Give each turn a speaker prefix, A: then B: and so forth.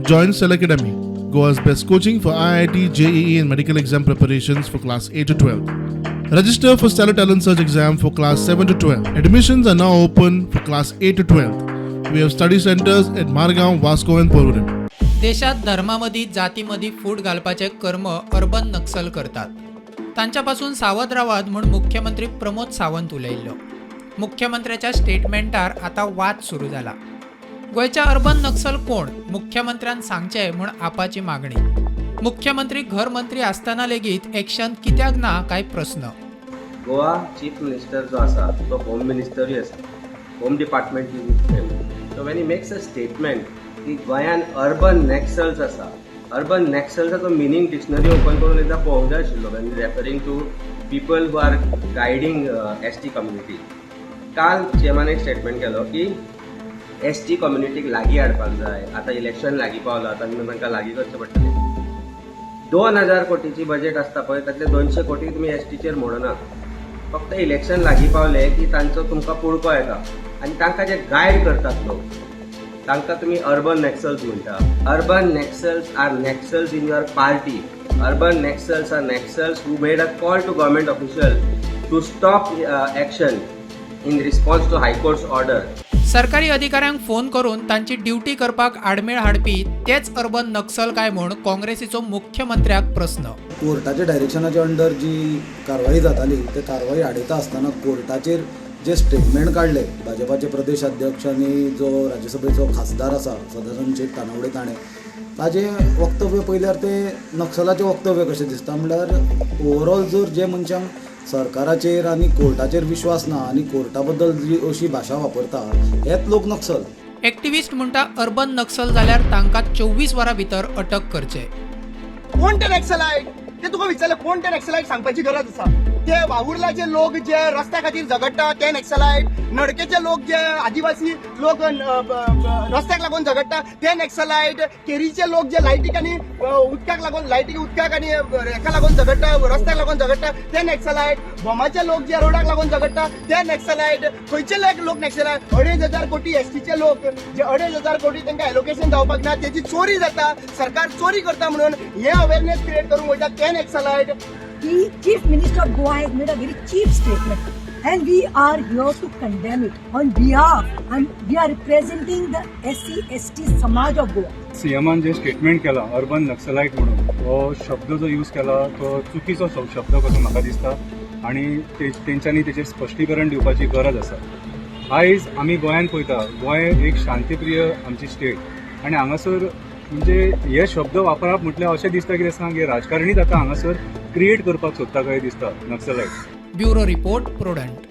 A: Join Cell Academy, Goa's best coaching for IIT, JEE, and medical exam preparations for class 8 to 12. Register for Stellar Talent Search exam for class 7 to 12. Admissions are now open for class 8 to 12. We have study centers at Margaon, Vasco, and Porvorim.
B: देशात धर्मामदीं जातीमदीं फूट घालपाचें कर्म urban नक्सल करतात, तांच्या पासून सावध रावात म्हूण मुख्यमंत्री प्रमोद सावंत उलयल्लो. मुख्यमंत्र्याच्या स्टेटमेंटार आतां वाद सुरू जाला. गोंयच्या अर्बन नक्सल कोण, मुख्यमंत्र्यान सांगचें म्हूण आपाची मागणी. मुख्यमंत्री घरमंत्री आसतना लेगीत एक्शन कित्याक ना काय प्रस्न.
C: गोवा चीफ मिनिस्टर जो आसा तो होम मिनिस्टरूय आसा. Home department is with him. So when he makes a statement की गोंयान अर्बन नॅक्सल्स आसा, अर्बन नॅक्सल्साचो मिनींग डिक्शनरी ओपन करून एकदां पळोवंक जाय आशिल्लो when referring to people who are guiding ST community. काल सीएमान एक स्टेटमेंट केलो की एसटी कम्युनिटीक लागीं हाडपाक जाय. आतां इलेक्शन लागीं पावलां, तांकां तांकां लागीं करचें पडटलें. 2000 कोटीची बजेट आसता पळय, तातले 200 कोटी तुमी एसटीचेर मोडना. फक्त इलेक्शन लागीं पावले की तांचो तुमकां पुळको येता आनी तांकां जे गायड करतात लोक, तांकां तुमी अर्बन नॅक्सल्स म्हणटा. Urban Naxals are Naxals in your party. Urban Naxals are Naxals who made a call to government official to stop action in response to High Court's order.
B: सरकारी अधिकाऱ्यांक फोन करून तांची ड्युटी करपाक आडमेळ हाडपी तेच अर्बन नक्सल काय म्हूण काँग्रेसीचो मुख्यमंत्र्याक प्रस्न.
D: कोर्टाच्या डायरेक्शनाच्या अंडर जी कारवाई जाताली, ते कारवाई आडयता आसतना कोर्टाचेर जे स्टेटमेंट काडले भाजपाचे प्रदेश अध्यक्ष आनी जो राज्यसभेचो खासदार आसा सदानंद शेट तानावडे, ताणें ताजें वक्तव्य पळयल्यार तें नक्सलाचें वक्तव्य कशें दिसता. म्हणल्यार ओवरऑल जर जे मनशांक सरकाराचेर आनी कोर्टाचेर विश्वास ना आनी कोर्टा बद्दल जी अशी भाशा वापरता, हेच लोक नक्सल.
B: एक्टिविस्ट म्हणटा, अर्बन नक्सल जाल्यार तांकां 24 वरां भितर अटक करचे.
E: कोण ते नॅक्सलायट ते तुका विचारले. कोण ते नॅक्सलायट सांगपाची गरज आसा? ते वावुरलाचे लोक जे रस्त्या खातीर झगडटा ते नॅक्सलायट, नडकेचे लोक जे आदिवासी लोक रस्त्याक लागून झगडटा ते नॅक्सलायट, केरीचे लोक जे लायटीक आनी उदकाक लागून, लायटीक उदकाक आनी हेका लागून झगडटा, रस्त्याक लागून झगडटा ते नॅक्सलायट, भोमाचे लोक जे रोडाक लागून झगडटा ते नॅक्सलायट, खंयचे लोक नॅक्सलायट? 2500 कोटी एसटीचे लोक जे 2500 कोटी तांकां एलोकेशन जावपाक ना, तेजी चोरी जाता, सरकार चोरी करता म्हणून हे अवेरनेस क्रिएट करूंक वयता ते नॅक्सलायट.
F: The Chief Minister of Goa has made a very cheap statement and we are here to condemn it on behalf and we are representing the SC ST Samaj of Goa.
G: सीएमान जे statement केलां urban Naxalite म्हणून, हो शब्द जो use केला तो चुकीचो शब्द कसो म्हाका दिसता आनी तेंच्यांनी तेचेर स्पश्टीकरण दिवपाची गरज आसा. आयज आमी गोंयांत पळयता, गोंय एक शांतीप्रिय आमची स्टेट आनी हांगासर म्हणजे हे शब्द वापरप म्हटल्यार अशें दिसता कितें सांग, हे राजकारणीच आतां हांगासर क्रिएट करपाक सोदता काय दिसता नक्सलायट.
B: Bureau report, prudent.